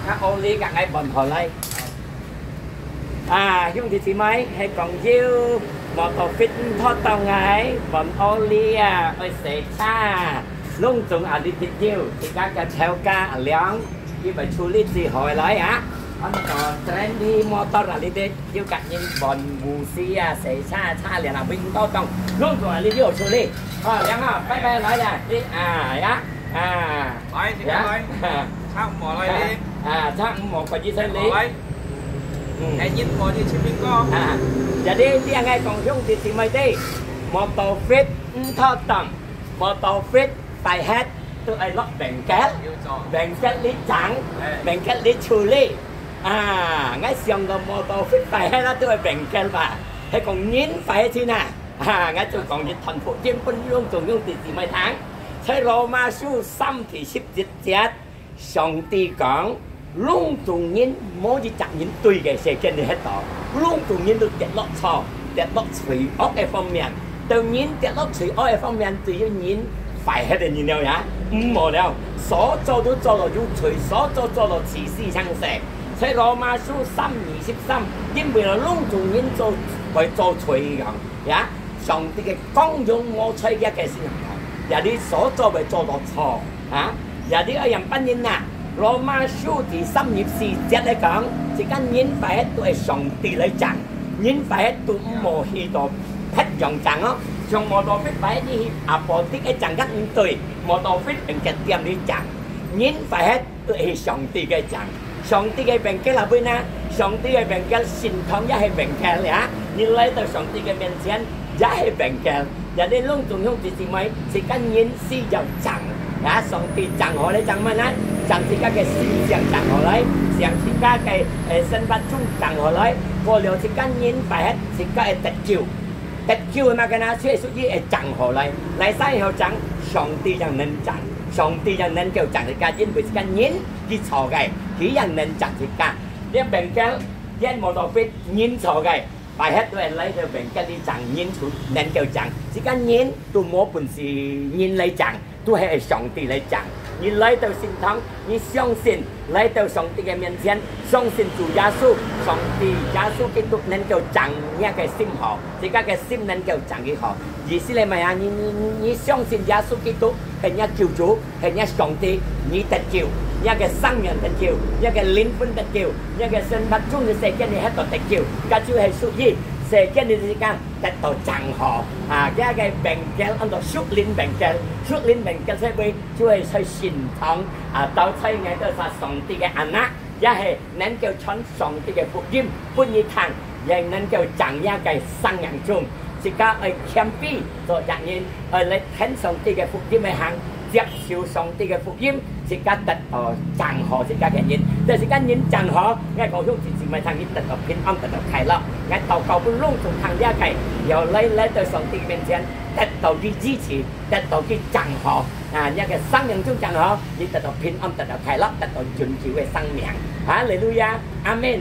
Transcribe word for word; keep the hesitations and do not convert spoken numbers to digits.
較奧利共𠊎換好來。啊，兄弟姊妹，係講有摩托fit毋妥當𠊎換奧利啊，愛洗車。攏總啊，你都有，自家个頭家阿良，佢會處理最好个來啊。安到trendy motor啊，你都有甲人換護士啊，洗車車鏈啊，毋妥當，攏總啊，你有處理。好，良啊，拜拜來啦，你啊呀啊。 來，自家來。車毋好來哩。啊，車毋好，快啲先哩。來。嗯。哎，人無你出面講。啊，jadi你愛講兄弟姊妹知，摩托fit毋妥當，摩托fit壞忒，都愛落bengkel。有錯。Bengkel你整，哎。Bengkel你處理。啊，𠊎想到摩托fit壞忒啦，都愛bengkel吧？係講人壞忒啊？啊，𠊎就講一段福音分攏總兄弟姊妹聽。在羅馬書三第十一節， 上帝講，攏總人無一隻人對个，世間裡歇到，攏總人都跌落錯，跌落罪惡个方面。當人跌落罪惡个方面，只有人壞忒个人了呀，毋好了。所做都做到有罪，所做做到自私相惜。在羅馬書三二十三，因為攏總人做，會做罪个。 呀，上帝个光榮無在佢个身上，也你所做會做到錯啊！也你愛仰般人啊？羅馬書第三十四節來講，自家人壞忒都係上帝來整，人壞忒都毋好去到別樣整哦。像摩托fit壞忒你去阿婆的个整甲毋對，摩托fit bengkel店裡整，人壞忒 都係上帝个整。上帝个bengkel哪位呢？上帝个bengkel聖堂也係bengkel呀。你來到上帝个面前，也係bengkel。也你攏總兄弟姊妹，自家人需要整。呀，上帝整好來整麼呢？整自家个思想整好來，將自家个，呃，生活中整好來，過了自家人壞忒，自家个得救。 得救个麼个呢？就係屬於會整好來。哪儕會整？上帝正能整，上帝正能夠整自家，因為自家人佢錯个，佢正能整自家。連bengkel，連摩托fit，人錯个，壞忒都係來到bengkel裡整，人就能夠整。自家人都無本事，人來整。 都係上帝來整。你來到聖堂，你相信來到上帝个面前，相信主耶穌，上帝耶穌基督能夠整若个心好，自家个心能夠整佢好。意思係麼啊？你，你，你，你相信耶穌基督係若救主，係若上帝，你得救，若个生命得救，若个靈魂得救，若个生活中个世間你歇到得救，該就係屬於世間个時間 得到整好。啊，佢个bengkel安到屬靈bengkel，屬靈bengkel係會就係在聖堂啊，到在𠊎兜儕上帝个anak，也係能夠傳上帝个福音分你聽，也能夠整若个生命中。自家愛謙卑做一人，愛來聽上帝个福音个行，接受上帝个福音， 自家得到整好自家个人。但係自家人整好，𠊎講兄弟姊妹聽，你得到平安，得到快樂。𠊎禱告分攏總聽這个，要來，來到上帝面前，得到佢支持，得到佢整好。啊，若个生命中整好，你得到平安，得到快樂，得到永久个生命。哈利路亞，阿門。